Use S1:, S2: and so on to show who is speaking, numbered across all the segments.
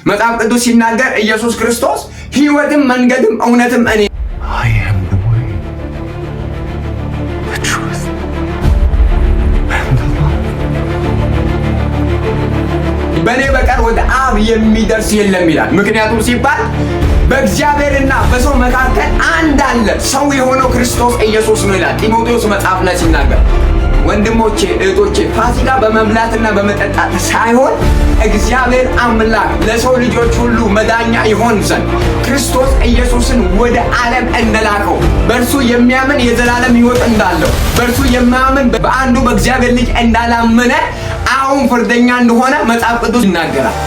S1: መጽሐፍ ቅዱስ ሲናገር ኢየሱስ ክርስቶስ ሕይወትም መንገድም እውነትም እኔ
S2: I am the way, the truth, and the life.
S1: በእኔ በቀር ወደ አብ የሚደርስ የለም ይላል። ምክንያቱም ሲባል በእግዚአብሔርና በሰው መካከል አንድ አለ፣ ሰው የሆነው ክርስቶስ ኢየሱስ ነው ይላል ጢሞቴዎስ መጽሐፍ ላይ ሲናገር። ወንድሞቼ እህቶቼ፣ ፋሲካ በመብላትና በመጠጣት ሳይሆን እግዚአብሔር አምላክ ለሰው ልጆች ሁሉ መዳኛ ይሆን ዘንድ ክርስቶስ ኢየሱስን ወደ ዓለም እንደላከው፣ በእርሱ የሚያምን የዘላለም ሕይወት እንዳለው፣ በእርሱ የማያምን በአንዱ በእግዚአብሔር ልጅ እንዳላመነ አሁን ፍርደኛ እንደሆነ መጽሐፍ ቅዱስ ይናገራል።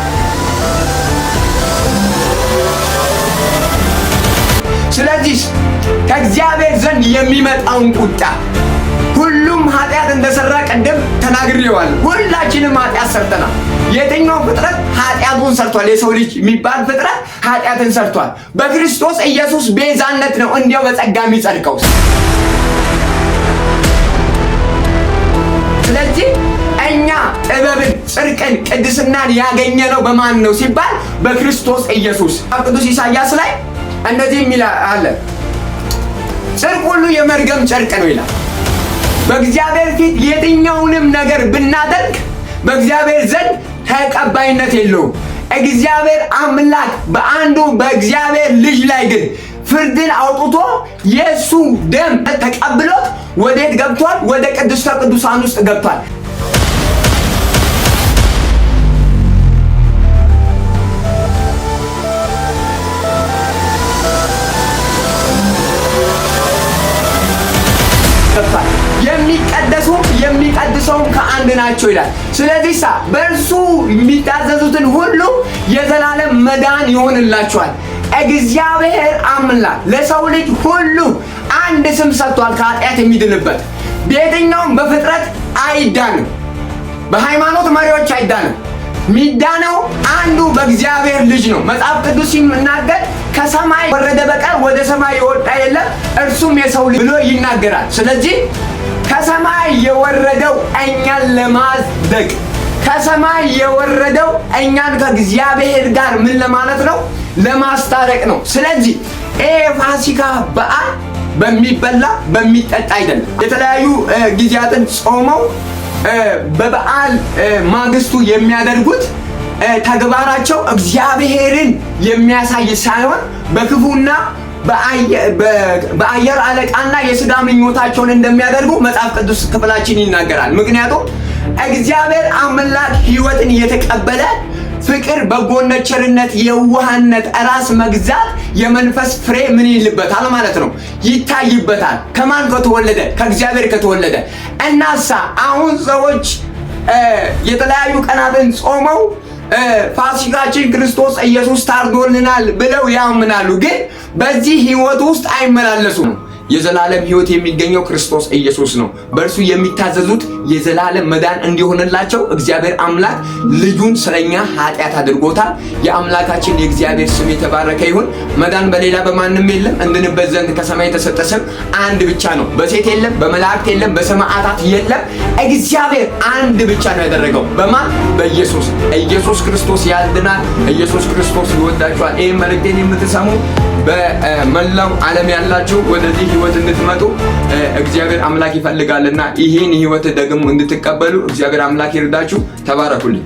S1: ስለዚህ ከእግዚአብሔር ዘንድ የሚመጣውን ቁጣ፣ ሁሉም ኃጢአት እንደሰራ ቅድም ተናግሬዋለሁ። ሁላችንም ኃጢአት ሰርተናል። የትኛው ፍጥረት ኃጢአቱን ሰርቷል? የሰው ልጅ የሚባል ፍጥረት ኃጢአትን ሰርቷል። በክርስቶስ ኢየሱስ ቤዛነት ነው እንዲያው በጸጋ የሚጸድቀው። ስለዚህ እኛ ጥበብን፣ ጽድቅን፣ ቅድስናን ያገኘነው በማን ነው ሲባል በክርስቶስ ኢየሱስ። ቅዱስ ኢሳያስ ላይ እንደዚህ የሚል አለ፣ ጽድቅ ሁሉ የመርገም ጨርቅ ነው ይላል። በእግዚአብሔር ፊት የትኛውንም ነገር ብናደርግ በእግዚአብሔር ዘንድ ተቀባይነት የለውም። እግዚአብሔር አምላክ በአንዱ በእግዚአብሔር ልጅ ላይ ግን ፍርድን አውጥቶ የእሱ ደም ተቀብሎት ወዴት ገብቷል? ወደ ቅድስተ ቅዱሳን ውስጥ ገብቷል። የሚቀደሱም የሚቀድሰውም ከአንድ ናቸው ይላል። ስለዚህ ሳ በእርሱ የሚታዘዙትን ሁሉ የዘላለም መዳን ይሆንላቸዋል። እግዚአብሔር አምላክ ለሰው ልጅ ሁሉ አንድ ስም ሰጥቷል፣ ከኃጢአት የሚድንበት። በየትኛውም በፍጥረት አይዳንም፣ በሃይማኖት መሪዎች አይዳንም። ሚዳነው አንዱ በእግዚአብሔር ልጅ ነው። መጽሐፍ ቅዱስ ሲናገር ከሰማይ ወረደ በቀር ወደ ሰማይ የወጣ የለም እርሱም የሰው ልጅ ብሎ ይናገራል። ስለዚህ ከሰማይ የወረደው እኛን ለማጽደቅ፣ ከሰማይ የወረደው እኛን ከእግዚአብሔር ጋር ምን ለማለት ነው? ለማስታረቅ ነው። ስለዚህ ይሄ ፋሲካ በዓል በሚበላ በሚጠጣ አይደለም። የተለያዩ ጊዜያትን ጾመው በበዓል ማግስቱ የሚያደርጉት ተግባራቸው እግዚአብሔርን የሚያሳይ ሳይሆን በክፉና በአየር አለቃና የስጋ ምኞታቸውን እንደሚያደርጉ መጽሐፍ ቅዱስ ክፍላችን ይናገራል። ምክንያቱም እግዚአብሔር አምላክ ሕይወትን እየተቀበለ ፍቅር፣ በጎነት፣ ቸርነት፣ የዋህነት፣ ራስ መግዛት የመንፈስ ፍሬ ምን ይልበታል ማለት ነው፣ ይታይበታል። ከማን ከተወለደ? ከእግዚአብሔር ከተወለደ። እናሳ አሁን ሰዎች የተለያዩ ቀናትን ጾመው ፋሲካችን ክርስቶስ ኢየሱስ ታርዶልናል ብለው ያምናሉ፣ ግን በዚህ ሕይወት ውስጥ አይመላለሱም። የዘላለም ሕይወት የሚገኘው ክርስቶስ ኢየሱስ ነው። በእርሱ የሚታዘዙት የዘላለም መዳን እንዲሆንላቸው እግዚአብሔር አምላክ ልጁን ስለኛ ኃጢአት አድርጎታል። የአምላካችን የእግዚአብሔር ስም የተባረከ ይሁን። መዳን በሌላ በማንም የለም። እንድንበት ዘንድ ከሰማይ የተሰጠ ስም አንድ ብቻ ነው። በሴት የለም፣ በመላእክት የለም፣ በሰማዕታት የለም። እግዚአብሔር አንድ ብቻ ነው ያደረገው። በማን? በኢየሱስ። ኢየሱስ ክርስቶስ ያድናል። ኢየሱስ ክርስቶስ ይወዳችኋል። ይህን መልእክቴን የምትሰሙ በመላው ዓለም ያላችሁ ወደዚህ ህይወት እንድትመጡ እግዚአብሔር አምላክ ይፈልጋልና ይህን ህይወት ደግሞ እንድትቀበሉ እግዚአብሔር አምላክ ይርዳችሁ። ተባረኩልኝ።